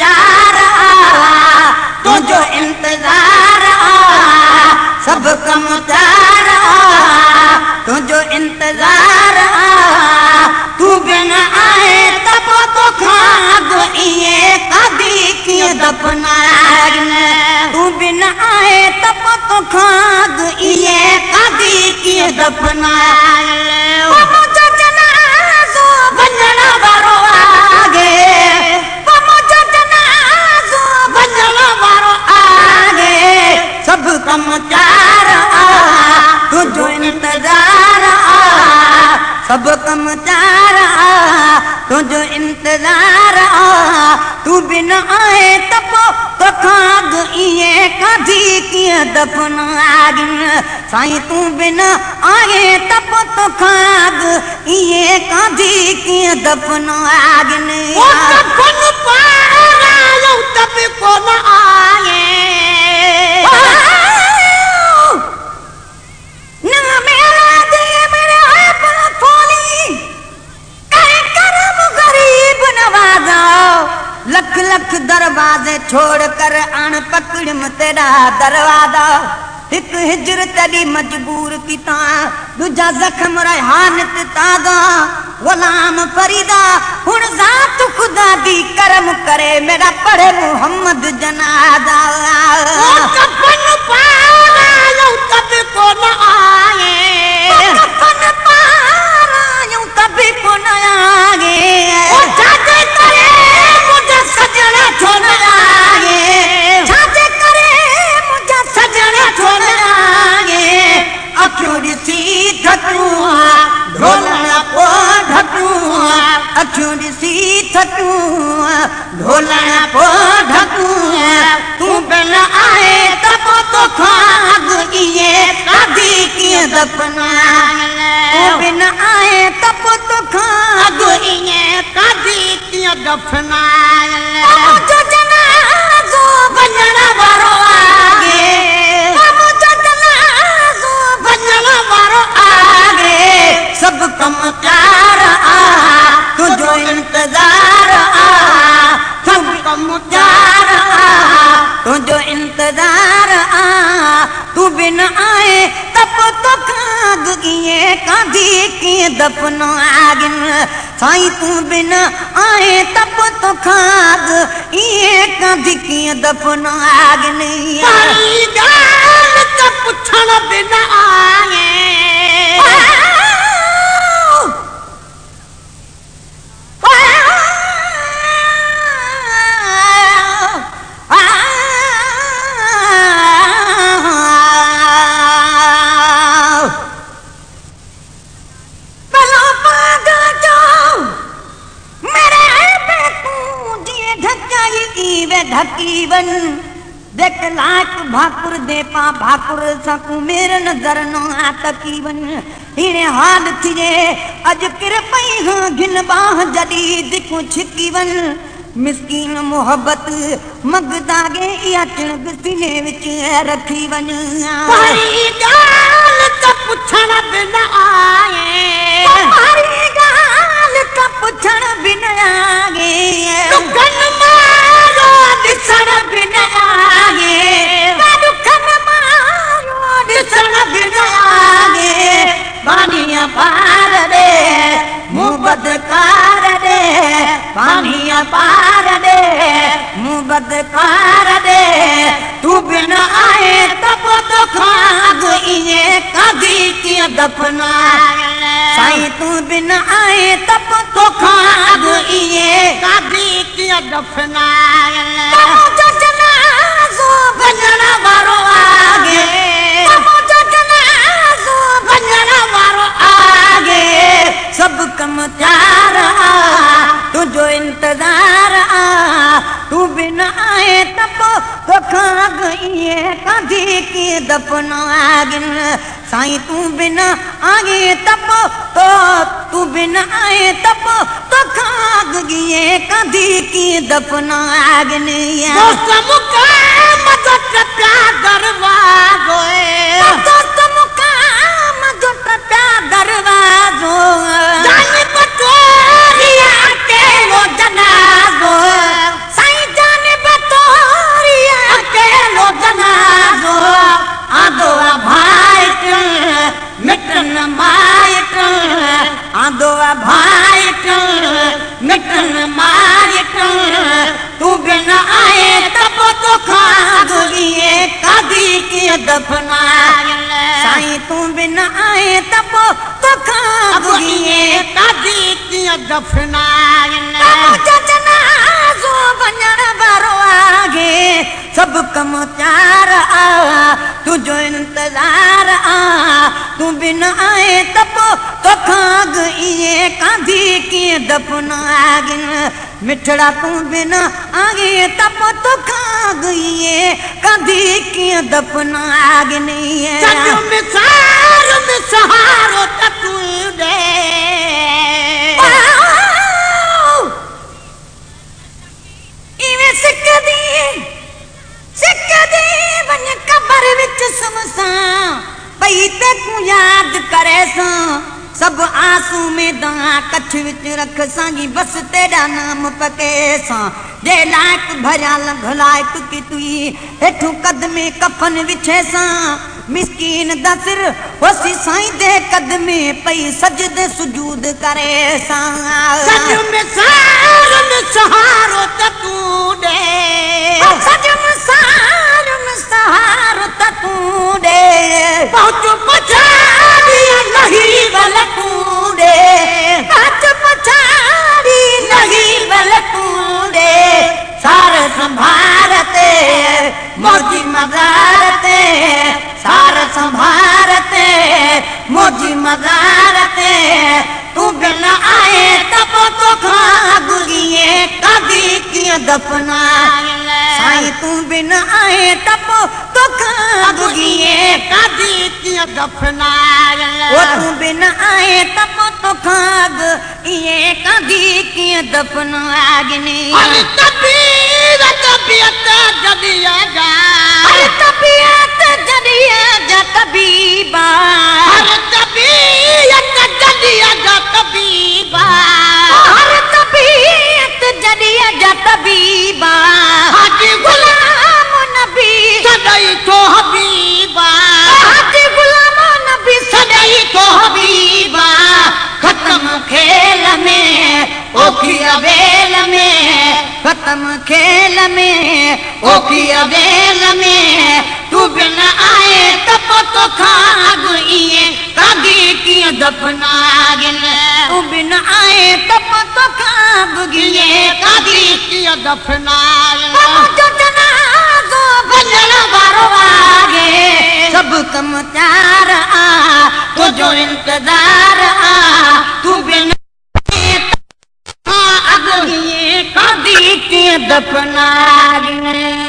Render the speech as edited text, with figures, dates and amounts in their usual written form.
चार तुंहिंजो इंतज़ार सभु कम चार तुंहिंजो इंतज़ार तूं बिन आहे त पोइ तोखां अॻु ईअं कादी कीअं दफ़नाइनि तूं बिन आहे त पोइ तोखां अॻु ईअं कादी कीअं दफ़नाइनि मुंहिंजो जनाज़ो वञण वारो आहे मुंहिंजो जनाज़ो वञण वारो आहे सभु कम चार तुंहिंजो इंतज़ार सभु कम चार तुंहिंजो इंतज़ार तूं बिन आहे त पोइ तोखां अॻु ईअं काधी कीअं दफ़नाइनि साईं तूं बिन आहे त पोइ तोखां अॻु ईअं काधी कीअं दफ़नाइनि कफन पारायो त बि कोन आहे लख लख दरवाजे छोड़ कर आण पकड़म तेरा दरवाज़ा एक हिजर तेरी मजबूर किता दूजा जख्म रेहानत ताज़ा गुलाम फरीदा हुण ज़ात खुदा दी करम करे मेरा पढ़े मोहम्मद जनाज़ा कफन पारायो त बि कोन आहे कफन पारायो त बि कोन आहे छा जे करे मुंहिंजा सजण छो न आहे छा जे करे मुंहिंजा सजण छो न आहे अखियूं ॾिसी थकूं ढोलण पोइ ढकूं अखियूं ॾिसी थकूं ढोलण पोइ ढकूं तूं बिन आहे त पोइ तोखां अॻु ईअं कादी कीअं दफ़नाइनि तूं बिन आहे त पोइ तोखां अॻु ईअं कादी कीअं दफ़नाइनि मुंहिंजो जनाज़ो वञण वारो आहे मुंहिंजो जनाज़ो वञण वारो आहे सभु कम चार तुंहिंजो इंतज़ार सभु कम चार तुंहिंजो इंतज़ार तूं बिन आहे त पोइ तोखां अॻु ईअं काधी कीअं दफ़नाइनि साईं तूं बिन आहे त पोइ तोखां अॻु ईअं काधी कीअं दफ़नाइनि ॻाल्हि त पुछण बिन आहे ढकीवन देख लाख भाकुर दे पा भाकुर सकूं मेरे नज़र न तकीवन हिणे हाल थिए अॼु किर पई हां घिन बाह जॾी दिखूं छिकीवन मिसकीन मोहब्बत मगदागे इहा चिणग सीने विच रखी वञ पारी ॻाल्हि त पुछण बिन आहे पारी ॻाल्हि त पुछण बिन आहे ॾुखनि मारो ॾिसण बिन आहे ॾुखनि मारो ॾिसण बिन आहे पाणीअ पार ॾे मूं बदकार ॾे पाणीअ पार ॾे मूं बदकार ॾे तूं बिन आहे त पोइ तोखां अॻु ईअं काधी कीअं दफ़नाइनि साईं तूं बिन आहे त पोइ तोखां अॻु ईअं काधी कीअं दफ़नाइनि मुंहिंजो जनाज़ो वञण वारो आहे मुंहिंजो जनाज़ो वञण वारो आहे सभु कम चार तुंहिंजो इंतज़ार तूं बिन आहे त पोइ तोखां अॻु ईअं काधी कीअं दफ़नाइनि साईं तूं बिन आहे त पोइ तो तूं बिन आहे त पोइ तोखां अॻु ईअं काधी कीअं दफ़नाइनि दोस्त मुक़ाम जो टपिया दरवाज़ो दोस्त मुक़ाम जो टपिया दरवाज़ो जान बटोरिया अकेलो जनाज़ो साईं कांधी कीअं दफ़नाइनि। साईं तूं बिना आए त पोइ तोखां अॻु ईअं कांधी कीअं दफ़नाइनि। मुंहिंजो जनाज़ो वञण वारो आहे, सभु कम तयार आ, तुंहिंजो इंतज़ार आ। तूं बिना आए त पोइ तोखां अॻु ईअं कांधी कीअं दफ़नाइनि। मिठड़ा तूं बिना आए त पोइ तोखां अॻु ईअं कांधी कीअं दफ़नाइनि। सॼो मिसार में सहारो त तूं ॾे, इवें सिकदी सिकदी वञ क़बर विच सुमसां, पई तैकूं यादि करे सां। सभु आंसू में दां कछ विच रख सां, बसि तेरा नाम पके सां। जे लाइक़ भरिया लंघ लाइक़ की तुई, हेठू कदमे कफन विछे सां। मिसकीन दा सिर होसी साईं दे कदमे पई सजदे सुजूद करे सां। सॼो मिसार में सहारो त तूं ॾे, सॼो मिसार में सहारो त तूं ॾे, पहुच पछाड़ी लही वल तूं ॾे, पहुच पछाड़ी लही वल तूं ॾे। सार संभार ते मोजी मज़ार ते, सार संभार ते मोजी मज़ार ते। तूं बिना आए त पोइ तोखां अॻु ईअं कांधी कीअं दफ़नाइनि। साईं तूं बिना आए त पोइ तोखां अॻु ईअं कांधी कीअं दफ़नाइनि। ओ तूं बिना आए त पोइ तोखां अॻु ईअं कांधी कीअं दफ़नाइनि। हर तबीअत तबीअत जॾीं जा, हर तबीअत जॾीं जा तबीबा, हर तबीअत जॾीं जा तबीबा, हर तबीअत जॾीं जा तबीबा। हाजी गुलाम नबी सॾई थो हबीबा, हाजी गुलाम नबी सॾई थो हबीबा। ख़त्म खेल में ओखी अवेल में, ख़त्म खेल में ओखी अवेल में। तूं बिना आए त पोइ तोखां अॻु ईअं कांधी कीअं दफ़नाइनि। तूं बिना आए त पोइ तोखां अॻु ईअं कांधी कीअं दफ़नाइनि। मुंहिंजो जनाज़ो वञण वारो आहे, सभु कम तयार आ, तुंहिंजो इंतज़ार आ। तूं बिना अॻु ईअं कांधी कीअं दफ़नाइनि।